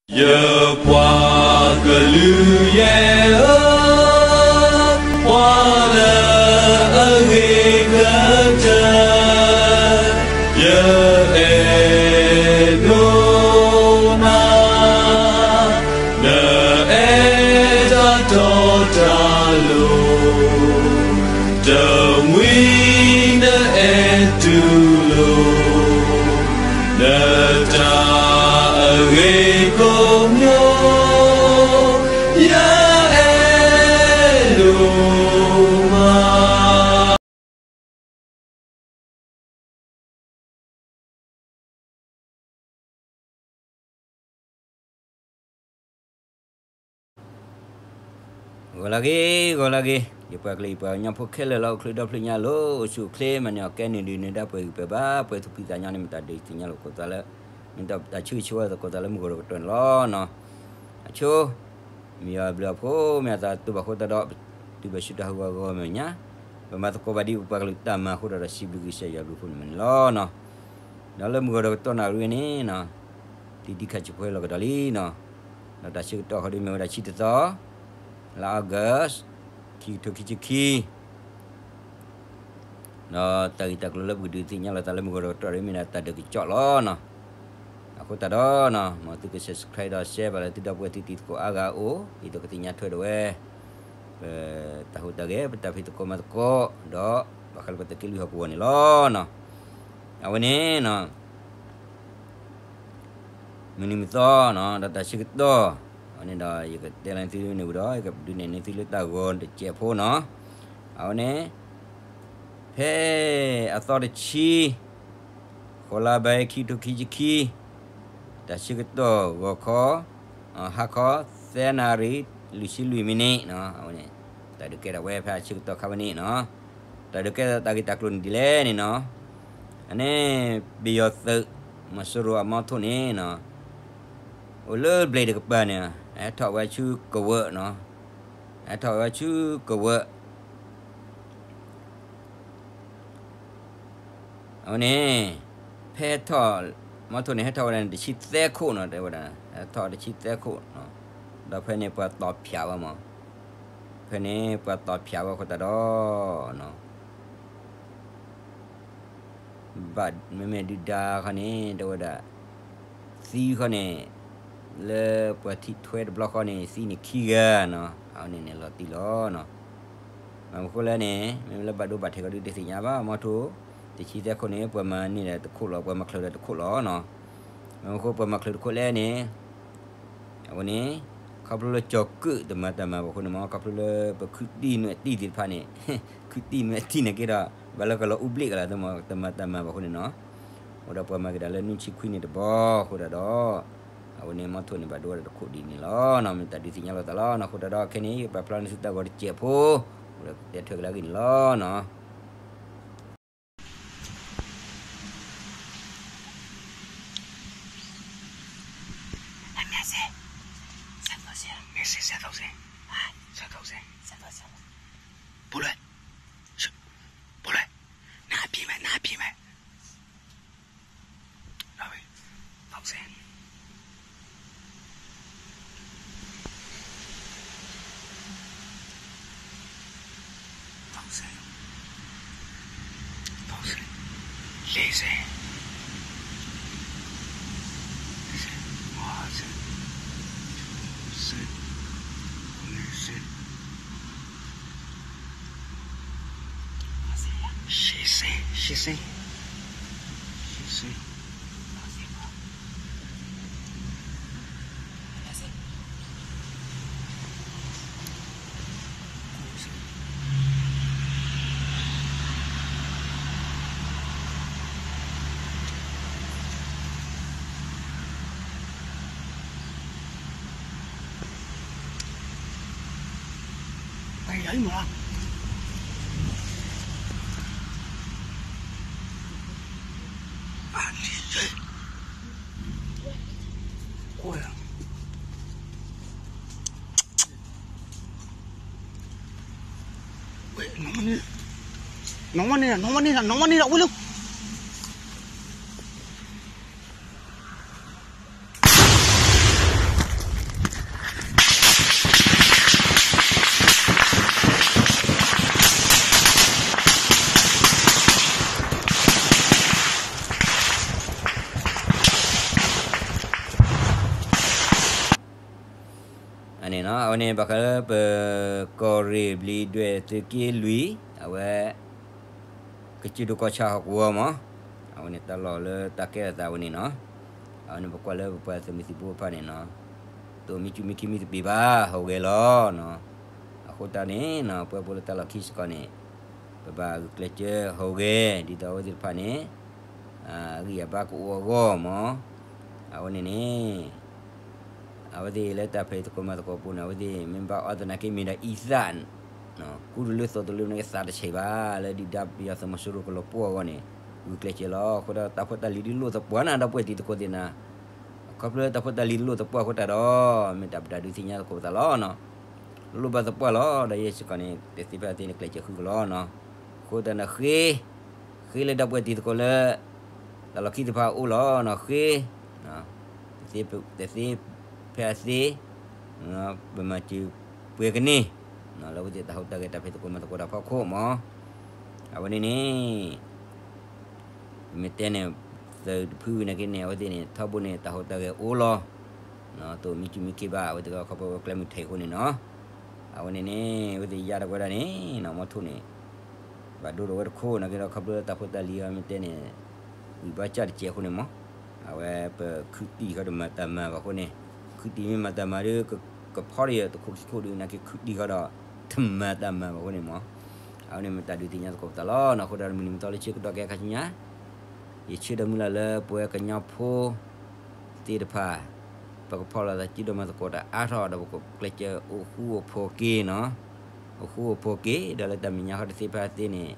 ယပှၤကလုာ်ယဲၢ်ဧၢ, ပှၤလၢအဂ့ၤကတၢၢ်, ယအဲၣ်ဒိးနၤ, နအဲၣ်တၢ်တီတၢ်လိၤ, တမှံၤနအဲၣ်တူၢ်လိာ် နတၢ်အဂ့ၤကိးမံၤ, ယအဲၣ်ဒိးမး. ဂီၤလၢအဂ့ၤ, ဂီၤလၢအဂ့ၤ, ယပှၤကလုာ်ယပှၤကညီဖိခဲလၢာ်လၢအိၣ်ချ့ဒီဖျၢၣ်ညါလီၤ, အိၣ်ဆူၣ်အိၣ်ချ့ မၤန့ၢ်အီၣ်ကဲနုာ်ဒုးနုာ်ဒါပှဲၤဂံၢ်ပှဲၤဘါ ပှဲၤသူၣ်ဖှံသးညီန့ၣ် မ့ၢ်တၢ်ဒုးသ့ၣ်ညါလိာ်သကိးသးလၢ မ့ၢ်တၢ်ဆၢဂ့ၤဆၢဝါသကိးသးလၢမုၢ်ဂီၤတကတီၢ်န့ၣ်လီၤ. အဆိ မ့ၢ်ယွၤအဘျုးအဖှိၣ် မ့ၢ်အသးတတူၢ်ဘၣ်ဃိသတးဒီး တုၤဘၣ်ဆူတၢ်ဟးဂီၤဂီၤမဲာ်ညါ, ပမၤသကိးဘၣ်ဒ်ပပှၤကလုာ်တၢ်မၤအဃိဒီး စံးဘျုးကစၢ်ယွၤအဘျုးအဖှိၣ်န့ၣ်မးန့ၣ်လီၤ. ဒီးလၢမုၢ်ဂီၤတကတီၢ်န့ၣ်အရ့န့ၣ် တံၤတံၤခးဆံးဖိဟဲလီၤကဒီးလံနီၤ, ဒီးတၢ်ဆၢကတီၢ်ဃီဒ်မ့ၢ်ဝဲဒၣ်ဆံတသီ လါအီကူး ခံကထိခံဆံခံ ဒီးတၢ်ဂ့ၢ်တၢ်ကျိၤလၢပကဒုးသ့ၣ်ညါလိာ်သးလၢမုၢ်ဂီၤတကတီၢ်အံၤမ့ၢ်ဒၣ်တၢ်ဒုးကစီၣ်လီၤနီၤ. အဃိသတးဒီး မ်သုက subscribe ဒီး share ဘၣ်လၢသုဒီပုၢ်ဝဲၢ်သုတံၤသကိးအါဂၤအအိၣ် ဒ်သိးကသ့ၣ်ညါထွဲဒီးဝဲ ပတၢ်ဟူးတၢ်ဂဲၤ ပတၢ်ဖံးသကိးမၤသကိး ဒီးဘၣ်ဃးလၢပသုးက့လွံၢ်ဟီၣ်ကဝီၤန့ၣ်လီၤနီၤ. အဝဲန့ၣ် မုၢ်နံၤမုၢ်သီနီၤ ဒီးတၢ်ဆၢကတီၢ် အဝဲန့ၣ်ဒီး ယကတဲလီၤန့ၢ်သုန့ၣ်ဝံၤဒီး ယကဒုးနဲၣ်န့ၢ်သုလၢတၢ်ဂီၤတစဲးဖိနီၤ. အဝဲန့ၣ် ဖဲအသီတဆံ ဃိးလါဘဲ ခံကထိခံဆံခံ တၢ်ဆၢကတီၢ်ဂီၤခီ ဟါခီ သၢနၣ်ရံၣ် လွံၢ်ဆံလွံၢ်မံးနံးနီၤ. အဝဲန့ၣ် တၢ်ဒုးကဲထီၣ်ဝဲဖဲအဆၢကတီၢ်ခါဝဲန့ၣ်နီၤ. တၢ်ဒုးကဲထီၣ်တၢ်ဂ့ၢ်တၢ်ကျိၤန့ၣ်ဒ်လဲၣ်န့ၣ်နီၤ. အန့ၣ် ပယီၤသုး မီၤစိရိၤအမီထိၣ်န့ၣ်နီၤ အိၣ်လၢဘျဲၣ်တကပၤန့ၣ် အဟဲထီၣ်ဝဲဆူကဝၢးနီၤ, အဟဲထီၣ်ဝဲဆူကဝၢး အဝဲန့ၣ် ဖဲထီၣ် မီထိၣ်န့ၣ် ဟဲထီၣ်ဝဲဒၣ်န့ၣ် တဆံသၢခိၣ်နီၤ တဲဝဲဒၣ် ဟဲထီၣ်တဆံသၢခိၣ်နီၤ, ဒီးဖဲန့ၣ်ပှၤတီၢ်ဖၠးဝဲမး, ဖဲန့ၣ်ပှၤတီၢ်ဖၠးဝဲအဃိသတးဒီး ဘၣ်မ့မ့ၢ်ဒုၣ်ဒါခီန့ၣ် တဲဝဲဒၣ် သံခီန့ၣ် လၢပှၤထံၣ်ထွဲတဘျီဃီန့ၣ် သံန့ၣ်ခံဂၤနီၤ, အဝဲန့ၣ်န့ၣ်လီၤတံၢ်လီၤနီၤ. မ့ၢ်မနုၤအဃိလဲၣ်န့ၣ် မ့မ့ၢ်လၢဘၣ်ဒိဘၣ်ထံးကီးဒုးတသ့ၣ်ညါဘၣ်, မီထိၣ် တဆံသၢခိၣ်န့ၣ် ပှၤမၤန့ၢ်ဒီးတခိၣ်လီၤ, ပှၤမၤချုးဒီးတခိၣ်လီၤနီၤ. မ့ၢ်မနုၤအဃိပှၤမၤချုးတခိၣ်လဲၣ်န့ၣ် အဝဲန့ၣ် ခီဖျိလၢကၠီၤကုၣ်တမၤတၢ်မၤဘၣ်အဃိန့ၣ်မး, ခီဖျိလၢပခုတံၢ်နွဲၣ်တံၢ်သ့ၣ်တဖၣ်န့ၣ် ခုတံၢ်နွဲၣ်တံၢ်န့ၣ်က့ဒီး ဘၣ်လၢကလီၤအူဘျ့ၣ်ကလီၤ တမၤတၢ်မၤဘၣ်အဃိန့ၣ်နီၤ, အိၣ်ဒီးပှၤမၤက့ၤဒၣ်လၢနွံဆံခွံန့ၣ်တဘီအဃိသတးဒီး အဝဲန့ၣ်မီထိၣ်န့ၣ်ဘၣ်ဒိဝဲဒၣ်တခိၣ်ဒ်န့ၣ်လီၤနီၤ, မ့ၢ်တၢ်ဒုးသ့ၣ်ညါလိာ်သးလီၤနီၤ. အဃိသတးဒီးခဲန့ၣ် ယပာ်ဖျါန့ၢ်သုတၢ်ဂီၤတစဲးဖိ အိၣ်ဒီးကတဲထွဲက့ၤလၢအဂ့ၢ်န့ၣ်လီၤနီၤ. အဝဲန့ၣ် ဘၣ်ဃးလၢပ ကီၢ်ရ့ၣ်ဘျံးဒွဲၣ်သုးက့လွံၢ် အဝဲ ကစၢၢ်ဒိၣ်ကီၢ်ဆၣ်ဟီၣ်ကဝီၤမး, အဝဲန့ၣ်တၢ်လီၢ်လၢတၢ်ကဲထီၣ်သးဝဲန့ၣ်နီၤ, အဝဲန့ၣ်ပကွၢ်လၢပပှၤသုးမုၢ်သံၣ်ဘိတဖၣ်န့ၣ်နီၤ, တအိၣ်မံစူၣ်မံခံမံသပ့ၤဘၣ် ဟူးဂဲၤလီၤနီၤ, အဃိတၢ်န့ၣ်နီၤ ပှၤဖိလၢတၢ်လီၢ်ခံစ့ၢ်ကီးန့ၣ် ပဘၣ်ဂုာ်ကျဲးစၢးဟူးဂဲၤ ဒ်သိးအဝဲသ့ၣ်တဖၣ်န့ၣ် အဂံၢ်အဘါကအိၣ်အဂီၢ်မး, အဝဲန့ၣ်န့ၣ် အဝဲသ့ၣ်လၢတၢ်ဖံးသကိးမၤသကိးပူၤန့ၣ် အဝဲသ့ၣ်မ့ၢ်ဘၣ်အီသနာ်က့မ့ၢ်ဒၣ်အံသၣ် ကူတလၢသိးတလၢန့ၣ်ကသးတဆံးဘၣ် လၢဒုၣ်ဒါပယီၤသုးမီၤစိရိၤကလီၤပှီၢ်အဂီၢ်န့ၣ် ဂုာ်ကျဲးစၢးလီၤ. အဃိဒီးတၢ်ဖိတၢ်လံၤဒုးလိၣ်သပှၢ်နၤ ဒီပုၢ်ဝဲၢ်တံၤသကိးသ့ၣ်နၤ, ခီဖျိတၢ်ဖိတၢ်လံၤလိၣ်သပှၢ်အဃိတၢ်ဒီး မ့ၢ်တၢ်ပတၢ်ဒုးသ့ၣ်ညါသကိးပသးလီၤနီၤ, လိၣ်ဘၣ်သပှၢ်လီၤ ဒီးယဲစ့ၢ်ကီးန့ၣ် တသ့ဖဲသ့န့ၣ် ကျဲးစၢးဃုကလီၤနီၤ, အဃိတၢ်န့ၣ်ဃ့ ဃ့လၢဒီပုၢ်ဝဲၢ်တံၤသကိးလၢ တၢ်လီၢ်ခံသ့ၣ်တဖၣ်အအိၣ်လီၤနီၤ, ဃ့ တသ့ဖဲအသ့ ပမၤစၢၤပှဲၤကန့ၢ် လၢအဝဲသ့ၣ်တၢ်ဟူးတၢ်ဂဲၤတၢ်ဖံးသကိးမၤသကိးတၢ်ဖီခိၣ်မး, အဝဲန့ၣ်န့ၣ် ပမ့ၢ်တဲန့ၣ် သုးတဖုနာ်က့န့ၣ် အဝဲသ့ၣ်န့ၣ် ထီဘိန့ၣ် တၢ်ဟူးတၢ်ဂဲၤအိၣ်လီၤ, တအိၣ်မံစူၣ်မံခံဘၣ် အဝဲသ့ၣ်ခီဖျိကျဲမုၢ်ထံးအဃိန့ၣ်နီၤ, အဝဲန့ၣ်န့ၣ် အဝဲသ့ၣ်ယါတကွဲဒၣ်န့ၣ် မီထိၣ်န့ၣ် ဘၣ်ဒိဒီးဝဲတခိၣ်နာ်က့ဒီး ခီဖျိတၢ်ဖိတၢ်လံၤအမ့ၢ်တဲန့ၣ် ဂံၢ်ဘါစၢ်တစဲးအဃိန့ၣ်မး, အဝဲပခုတံၢ်ဃီဒီးမၤတၢ်မၤဘၣ်အဃိန့ၣ်, ခုတံၢ်မ့ၢ်မၤတၢ်မၤဒီး ကဖီဒီးယတခိၣ်ခံခိၣ်ဒုးနာ်က့ခုတံၢ်ဃီဒီး တမၤတၢ်မၤဘၣ်အဃိန့ၣ်မး, အဝဲန့ၣ်မ့ၢ်တၢ်ဒုးသ့ၣ်ညါသကိးပသးလီၤနီၤ, အဃိဒီးမုၢ်နံၤမုၢ်သီလၢဆၢကတီၢ်ခဲခါဆူညါ ယဆၢဒီးမုၢ်လၢ်လၢပဝဲကညီဖိသ့ၣ်တဖၣ် ပကဖီၣ်လိာ်သးစုဒီးမၤသကိးတၢ်အါထီၣ်ဒီးပကကျဲးစၢးအိၣ်ဃူအိၣ်ဖိးက့ၤနီၤ, အိၣ်ဃူအိၣ်ဖိးက့ၤ ဒီးလၢတၢ်မဲာ်ညါဃီတသ့ဖဲသ့န့ၣ်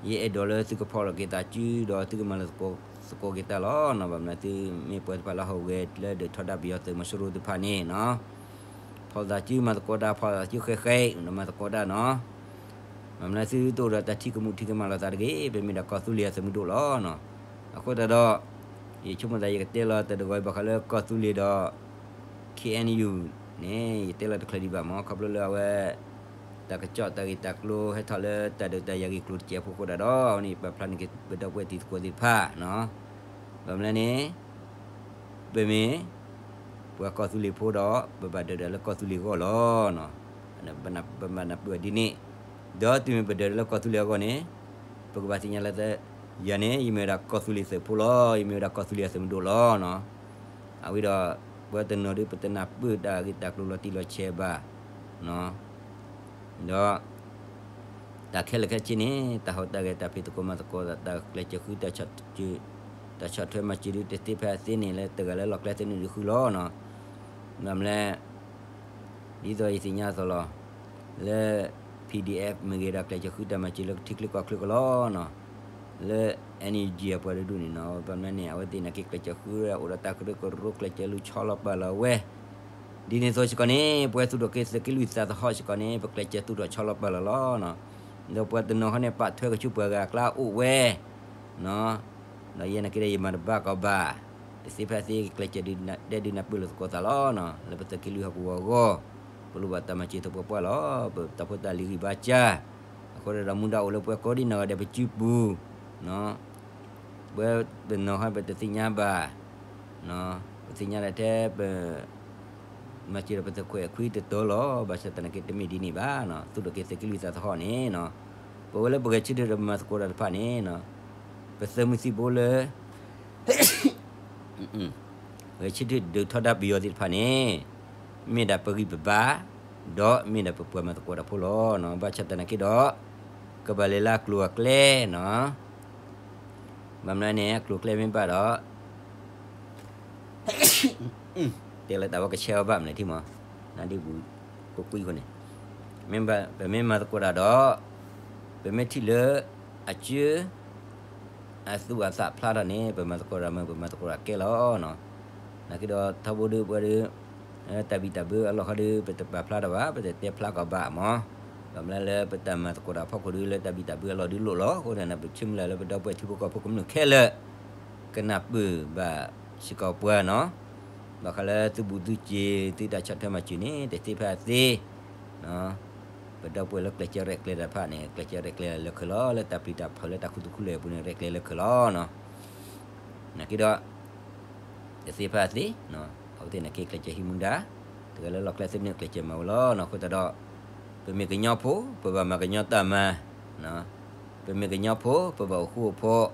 ယအဲၣ်ဒိးလၢသုကဖီၣ်လိာ်က့ၤသးစုဒီးသုကမၤလၢသကိးက့ၤတၢ်လီၤနီၤ, ဘၣ်မနုၤသုမ့ၢ်ပှၤတဖၣ်လၢဟူးဂဲၤလၢဒုးထီဒါပယီၤသုးမီၤစိရိၤတဖၣ်န့ၣ်နီၤ ဖီၣ်သးစုမၤသကိးတၢ် ဖီၣ်သးစုဃဲးဃဲး မၤသကိးတၢ်နီၤ, ဘၣ်မနုၤသုတအိၣ်ဒီးတၢ်ထံၣ်ကမူၣ်ထံၣ်ကမၣ်လိာ်သးတဂ့ၤ, ပမ့ၢ်ဒၣ်ကီၢ်သူလ့ၤအသုးမုၢ်ဒိၣ်လီၤနီၤ, အဃိသတးဒီး ယဆိကမိၣ်သးယကတဲလီၤတၢ်တဂီၤအံၤဘၣ်ဃးလၢကီၢ်သူလ့ၤဒီး ခ့ၣ်အဲၣ်ယူၣ်န့ၣ် ယတဲလီၤတချုးဒံးဘၣ်မး, ခီဖျိလၢအဝဲ တၢ်ကစီၣ်တၢ်ဂ့ၢ်တၢ်ကျိၤဟဲထီၣ်လၢတၢ်ဒုးတၢ်ယၤဂ့ၢ်ကျိၤတစဲးဖိအဃိသတးဒီး အဝဲန့ၣ်ပာ်ဖျါန့ၢ်က့ၤပဒီပုၢ်ဝဲၢ်တံၤသကိးသ့ၣ်တဖၣ်နီၤ, ဘၣ်မနုၤလဲၣ်န့ၣ် ပမ့ၢ် ပှၤကီၢ်သူလ့ၤဖိဒီး ပဘၣ်ဒၢးတၢ်လၢကီၢ်သူလ့ၤအဂီၢ်လီၤ. ပဘၣ်နၢ်ပၢၢ်ဒ်န့ၣ်, ဒီးတုၤမ့ၢ်ပဒၢးတၢ်လၢကီၢ်သူလ့ၤအဂီၢ်န့ၣ် ပကဘၣ်သ့ၣ်ညါလၢ ယၤန့ၣ် ယမ့ၢ်ဝဲဒၣ်ကီၢ်သူလ့ၤသုးဖိလီၤ, ယမ့ၢ်ဝဲဒၣ်ကီၢ်သူလ့ၤအသုးမုၢ်ဒိၣ်လီၤ. အဝဲဒီး ပှၤတနီၤဒုး ပတနၢ်ပၢၢ်တၢ်ဂ့ၢ်တၢ်ကျိၤလီၤတံၢ်လီၤဆဲးဘၣ် ဒီး တၢ်ခဲလၢာ်ခဲဆ့န့ၣ် တၢ်ဟူးတၢ်ဂဲၤတၢ်ဖံးသကိးမၤသကိး တၢ်ကျဲးစၢးဃု တၢ်ဆီၣ်ထွဲမၤစၢၤဒုး တသ့ဖဲအသ့န့ၣ် လၢတဂၤလၢလီၢ်ကျဲသ့န့ၣ်ဒုးဃုလီၤနီၤ, ဘၣ်မနုၤလဲၣ် ဒ်သိးယသ့ၣ်ညါအသိးလီၤ, လၢ PDF မ့ၢ်ဂ့ၤဒီး ကျဲးစၢးဃုတၢ်မၤစၢၤလၢထံချၢကီၢ်ချၢကလီၤနီၤ, လၢ NUG အပှၤတဒူၣ်န့ၣ်နီၤ, ဘၣ်မနုၤလဲၣ်န့ၣ် အဝဲသ့ၣ်နာ်က့ ကျဲးစၢးဃုအိၣ်ဒီးတၢ်ကရၢကရိ ကျဲးစၢးလူၤဆီလီၤပာ်လီၤဝဲ, ဒ်န့ၣ်အသိးစ့ၢ်ကီးန့ၣ် ပဝဲသူၣ်ထီၣ်က့ၤသုးက့လွံၢ်သးသဟီၣ်စ့ၢ်ကီးန့ၣ် ပကျဲးစၢးသူၣ်ထီၣ်ဆီလီၤပာ်လီၤလီၤနီၤ, ဒီးပှၤတနီၤဟီန့ၣ် ပာ်ထွဲကဆူပှၤဂၤအကျါအိၣ်ဝဲ ဒီးယဲနာ်က့ဒီး ယမၤတဘၣ်ကီးဘၣ်, တသ့ဖဲသ့ ကျဲးစၢးဒုးဒဲဒုးနၢ်ပၢၢ်လိာ်သကိးသးလီၤနီၤ, လၢပသုးက့လွံၢ်ဟီၣ်ကဝီၤအဂီၢ်, ပလိၣ်ဘၣ်တၢ်မၤစၢၤသပှၢ်ပှၢ်လီၤ, ပတၢ်ဖိတၢ်လံၤဂံၢ်ဘါစၢ်, အဃိဒီးမူဒါအိၣ်လၢပှၤကိးဒံနီၢ်ဂၤဒဲးပစုပူၤ ပှၤတနီၤဟီပတသ့ၣ်ညါဘၣ်, ပသ့ၣ်ညါဒၣ်ထဲပ မၤစၢၤဒီးပသုးခွဲးခွံတတီၤလီၤ, ဘၣ်ဆၣ်သနာ်က့တမ့ၢ်ဒ်န့ၣ်ဘၣ်, သူၣ်ထီၣ်က့ၤသုးက့လွံၢ်သးသဟီၣ်န့ၣ်, ပဝဲလၢပဂဲၤဆၢထၢၣ်ဒီးပမၤသကိးတၢ်တဖၣ်န့ၣ်, ပသုးမုၢ်သံၣ်ဘိလၢ ဂဲၤဆၢထၢၣ်ဒုးထီဒါပယီၤသ့ၣ်တဖၣ်န့ၣ်, မ့ၢ်ဒၣ်ပဂံၢ်ပဘါ, ဒီးမ့ၢ်ဒၣ်ပပှၤမၤသကိးတၢ်ဖိလီၤ, ဘၣ်ဆၣ်သနာ်က့ဒီး ကဘၣ်လဲၤလၢအကျိၤအကျဲနီၤ, ဘၣ်မနုၤလဲၣ်န့ၣ် အကျိၤအကျဲမ့ၢ်ဘၣ်ဒီး တဲလၢတၢ်ဝဲကဆဲးအီၤဘၣ်မနုၤထံမး, နဒ်ပူၤ ပကွံာ်အဃိန့ၣ်, ပမ့ၢ်မၤသကိးတၢ်ဒီး ပမ့ၢ်ထံၣ်လၢ အစု အသူၣ်အသးဖျါထီၣ်န့ၣ် ပမၤသကိးတၢ်မုာ် ပမၤသကိးတၢ်ကဲလီၤနီၤ, နာ်က့ဒီးထီဘိဒုးပှၤဒုး တၢ်ဘံၣ်တၢ်ဘၢအလီၢ်ဃီဒုး ပတပာ်ဖျါတၢ်ဘၣ် ပတတဲဖျါကီးဘၣ်မး, ဘၣ်မနုၤလၢပတၢ်မၤသကိးတၢ်ဖီခိၣ်ဒုးလၢတၢ်ဘံၣ်တၢ်ဘၢအလီၢ်ဒုးလိၣ်လီၤ, အဃိန့ၣ် ပဆၢမုၢ်လၢ်လၢပဒီပုၢ်ဝဲၢ်ထံဖိကီၢ်ဖိကမျၢၢ်ခဲလၢာ် ကနၢ်ပၢၢ်ဘၣ်စ့ၢ်ကီးပှၤနီၤ, ဘၣ်ဃးလၢသုဘူးသုစ့ၤ သုတၢ်ဆီၣ်ထွဲမၤစၢၤန့ၣ် တသ့ဖဲအသ့ ပဒီပုၢ်ဝဲၢ်လၢကျဲးစၢးရဲၣ်ကျဲၤတၢ်တဖၣ်န့ၣ် ကျဲးစၢးရဲၣ်ကျဲၤလၢာ်လၢာ်လၢာ်လီၤ, လၢတၢ်ပျံၤတၢ်ဖုးလၢတၢ်ခူသူၣ်ခူလၢာ်အပူၤန့ၣ် ရဲၣ်ကျဲၤလၢာ်လၢာ်လီၤနီၤ, နာ်က့ဒီး တသ့ဖဲအသ့ အဝဲသ့ၣ်နာ်က့ကျဲးစၢးဟံးမူဒါ တဂၤလၢလီၢ်ကျဲသန့ၣ်ကျဲးစၢးမၤဝဲလီၤနီၤ. အဃိသတးဒီး ပမ့ၢ်ကညီဖိ ပဘၣ်မၤကညီတၢ်မၤ, ပမ့ၢ်ကညီဖိ ပဘၣ်အိၣ်ဃူအိၣ်ဖိး,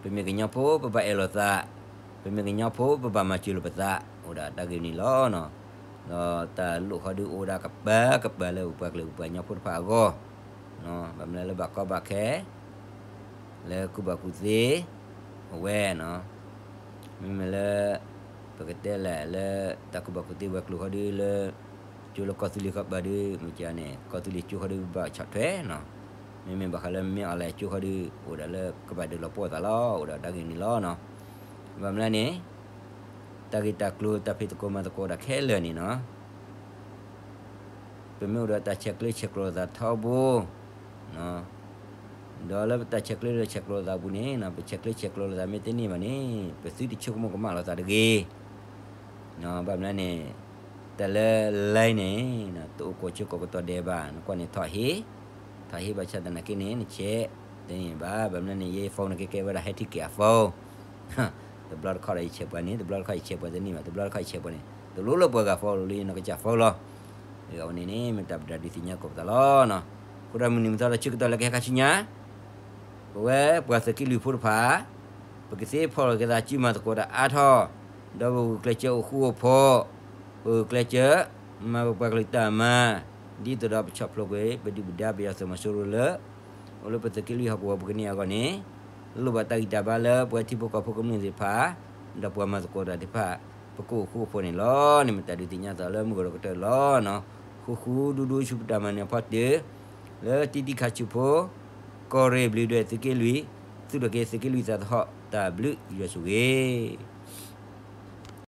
ပမ့ၢ်ကညီဖိ ပဘၣ်အဲၣ်လိာ်သး, ပမ့ၢ်ကညီဖိ ပဘၣ်မၤစၢၤလိာ်ပသး, အိၣ်ဒၣ်တၢ်ဂ့ၢ်န့ၣ်လီၤနီၤ. ဒီးတၢ်လိၣ်ဃီဒုးအိၣ်ဒၣ်ကပၤကပၤလၢပပှၤကလုာ်ပပှၤကညီဖိတဖၣ်အဂီၢ်, ဘၣ်မနုၤလၢဘၣ်ကီဘၣ်ခဲ လၢကူၣ်ဘၣ်ကူၣ်သ့ အဝဲနီၤ. မ့မ့ၢ်လၢ ပကတဲလဲၣ်လၢ တၢ်ကူၣ်ဘၣ်ကူၣ်သ့ဝဲၤကျိၤဃီဒုးလၢ ကၠိလၢကီၢ်သူလ့ၤဃီပၤဒုး မ့ၢ်ကန့ၣ် ကီၢ်သူလ့ၤကၠိဃီဒုးဘၣ်ဆီၣ်ထွဲနီၤ. မ့မ့ၢ်ဘၣ်ဃးလၢမ့ၢ်အီၤလဲၣ်ကၠိဃီဒုး အိၣ်ဒၣ်လၢကဘၣ်ဒုးလီၤပှီၢ်သးလီၤ အိၣ်ဒၣ်တၢ်ဂ့ၢ်န့ၣ်လီၤနီၤ. ဘၣ်မနုၤလဲၣ်န့ၣ် တၢ်ဂ့ၢ်တၢ်ကျိၤတၢ်ဖံးသကိးမၤသကိးဒၣ်ခဲလၢာ်န့ၣ်နီၤ ပမ့ၢ်အိၣ်ဒီးတၢ်ဆဲးကျၢဆဲးကျိးလိာ်သးထီဘိ ဒီးလၢပတၢ်ဆဲးကျၢဒီးဆဲးကျိးလိာ်သးအပူၤန့ၣ် ပဆဲးကျၢဆဲးကျိးလိာ်သးမ့ၢ်တန့ၢ်ဘၣ်န့ၣ် ပသုတဆိကမိၣ်ကမၣ်လိာ်သးတဂ့ၤ. ဘၣ်မနုၤလဲၣ်န့ၣ် တၢ်လၢ line န့ၣ် တအိၣ်ကိးဆၢကိးကတီၢ်ဒဲးဘၣ် နကွၢ်န့ၣ်ထီၣ်ဟ့ ထီၣ်ဟ့ဘၣ်ဆၣ်သနာ်က့န့ၣ် နဆဲးတန့ၢ်ဘၣ်. ဘၣ်မနုၤလဲၣ်န့ၣ် ယဲ phone န့ၣ်ကဲကဲဝဲဒၣ် high tech အ phone တဘျီတခီၣ်ဒီးယဆဲးပှၤန့ၣ် တဘျီတခီၣ်ယဆဲးပှၤတန့ၢ်ဘၣ် တဘျီတခီၣ်ယဆဲးပှၤန့ၣ် တလိၣ်လၢပှၤဂၤ phone လၢယနီၢ်ကစၢ် phone လီၤ. အဝဲန့ၣ်န့ၣ် မ့ၢ်တၢ်ပဒၣ်ဒုးသ့ၣ်ညါကိးပသးလီၤနီၤ. အဃိဒီးမုၢ်နံၤမုၢ်သီလၢဆၢကတီၢ်လၢကဟဲခါဆူညါ ပဝဲပှၤသုးက့လွံၢ်ဖိတဖၣ် ပကသ့ဖီၣ်လိာ်က့ၤသးစုမၤသကိးတၢ်အါထီၣ်, ဒီးပဂုာ်ကျဲးစၢးအိၣ်ဃူအိၣ်ဖိး, ပဂုာ်ကျဲးစၢး မၤပပှၤကလုာ်တၢ်မၤ, ဒ်သိးဒီးပဆီၣ်ဖျိးကွံာ် ပဒုၣ်ပဒါပယီၤသုးမီၤစိရိၤလၢ အိၣ်လၢပသုးက့လွံၢ်ဟီၣ်ကဝီၤပူၤကန့ၢ်အဂီၢ်န့ၣ်, လိၣ်ဘၣ်တၢ်ဂံၢ်တၢ်ဘါလၢပဝဲထံဖိကီၢ်ဖိကမျၢၢ်သ့ၣ်တဖၣ်, ဒီးပှၤမၤသကိးတၢ်သ့ၣ်တဖၣ်, ပကအိၣ်ဃူအိၣ်ဖိးန့ၣ်လီၤ. န့ၣ်မ့ၢ်တၢ်ဒုးသ့ၣ်ညါသးလၢမုၢ်ကီၤဒီးကတၢၢ်လီၤနီၤ. ဃူဃူဒူဒူဆူပတၢ်မၤနၢၤဖီတၢၢ် လၢတံတံခါဆူဖိ, ကီၢ်ရ့ၣ်ဘျုးဒွဲၣ်သုးက့လွံၢ်, သူၣ်ထီၣ်က့ၤသုးက့လွံၢ်သးသဟီၣ် တၢ်ဘျုးယွၤဆိၣ်ဂ့ၤ